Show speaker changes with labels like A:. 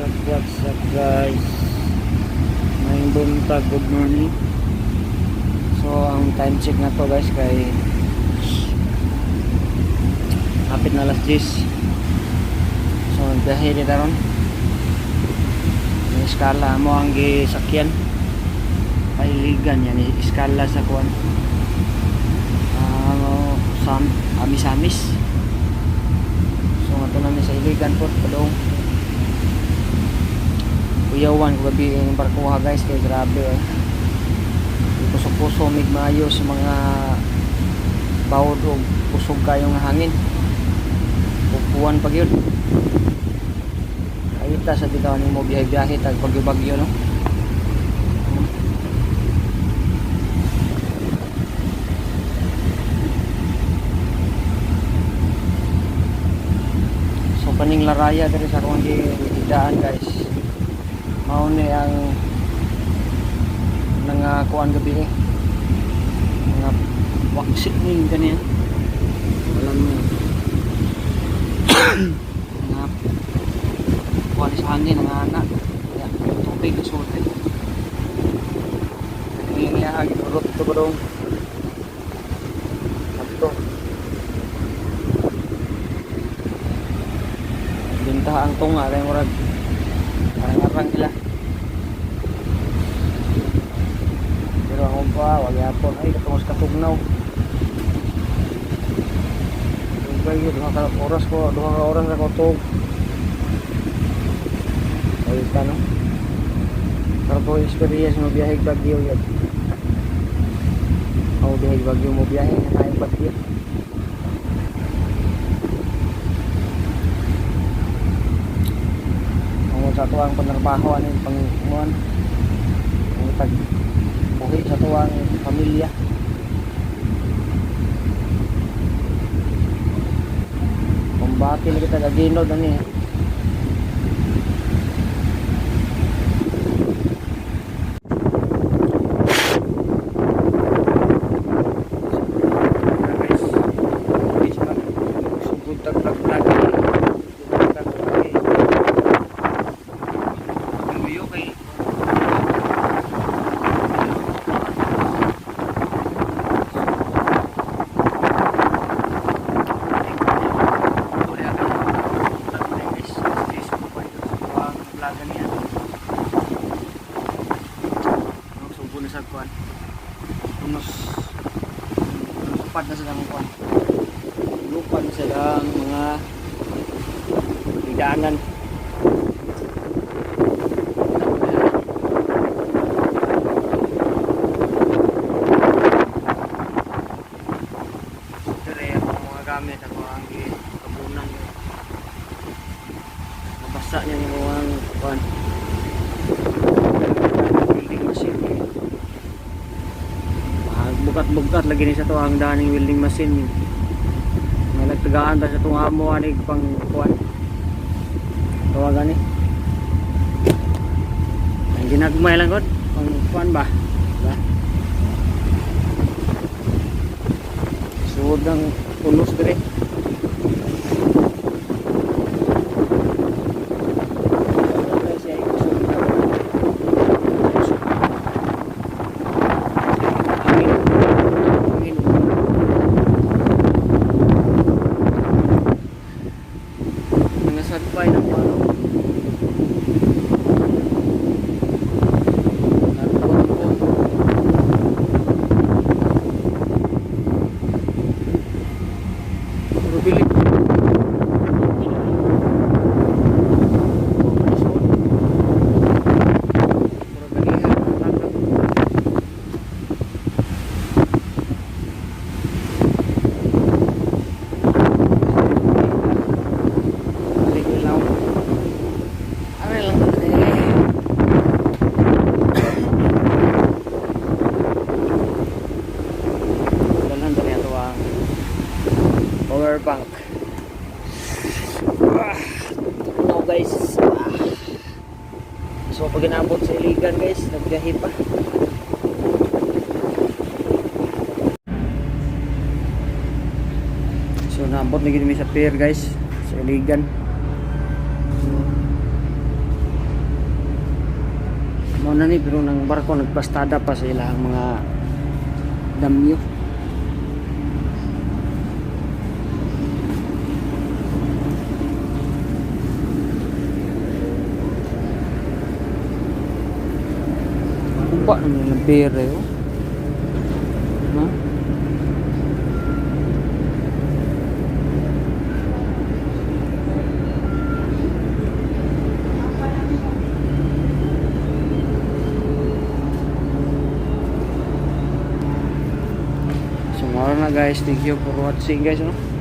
A: Up, what's up, guys? Maayong buntag, good morning. So ang time check na to, guys, kay hapit na alas 10. So nagbiyahe ni taron. May iskala mo ang gisakyan. Pailigan yan, iskala sa kuan. Ah, sam amis-amis. So ato namin sa Iligan po, padung. Kuyawan ko gabi yung barkuha, guys, kay grabe eh. Puso-puso mig maayo sa mga bawod og kusog kayong hangin. Pupuan pag yun. Ayita sa bitaw nimo biyahe-biyahe tag bagyo-bagyo, no. So kaning Laraya diri sa akong gidaan, guys. Mao ni ang nangakuan gabi eh. Mga waksi ni kaniya. Alam mo. Mga kuan sa hangin nga ana. Ya, tubig na sulay. Kani niya gidurot to badong. Adto. Bintaha ang tunga kay murag arang-arang sila. Pero ang pa, wag yapon ay katungos katugnaw. Dugay yun, duha ka oras ko, duha ka oras ako tug. Ay ka no. Pero po experience mo biyahe Bagyo yun. Ako biyahe Bagyo mo biyahe na tayo Bagyo. Ang sa tuwang panarbaho ano yung pang ang tag buhi sa tuwang pamilya. Kumbati na kita gaginod ani eh. Guys, guys, sugod tag vlog vlog. Sugod tag vlog. Luyo kay lupad na silang kuan. Lupad na silang mga bigaanan. Dire ang mga gamit ako ang kabunan. Mabasa niya yung mga kuan. Welding machine. Bukat-bukat lagi ni sa to ang daning welding machine. May nagtagaan ta sa itong amo ani pang kuan. Tawagan ni. Ang ginagmay lang god pang kuan ba? Diba? Suod ng ulos dire. Hangin. Hangin. Mga sadpay ng ano. Nagbuon-buon. Puro bilik. Puro ganihan, tatap. Balik ilaw. Aray lang eh. Dalhan ta niya ang power bank. Ah, no guys. Ah. So pag inabot sa Iligan, guys, nagbiyahe pa. So naabot na gid mi sa pier, guys, sa Iligan. Na ni, pero nang barko nagpastada pa sa ilang mga damyo. Kuba naman ng bere, oh. No? So, mao na, guys. Thank you for watching, guys, no?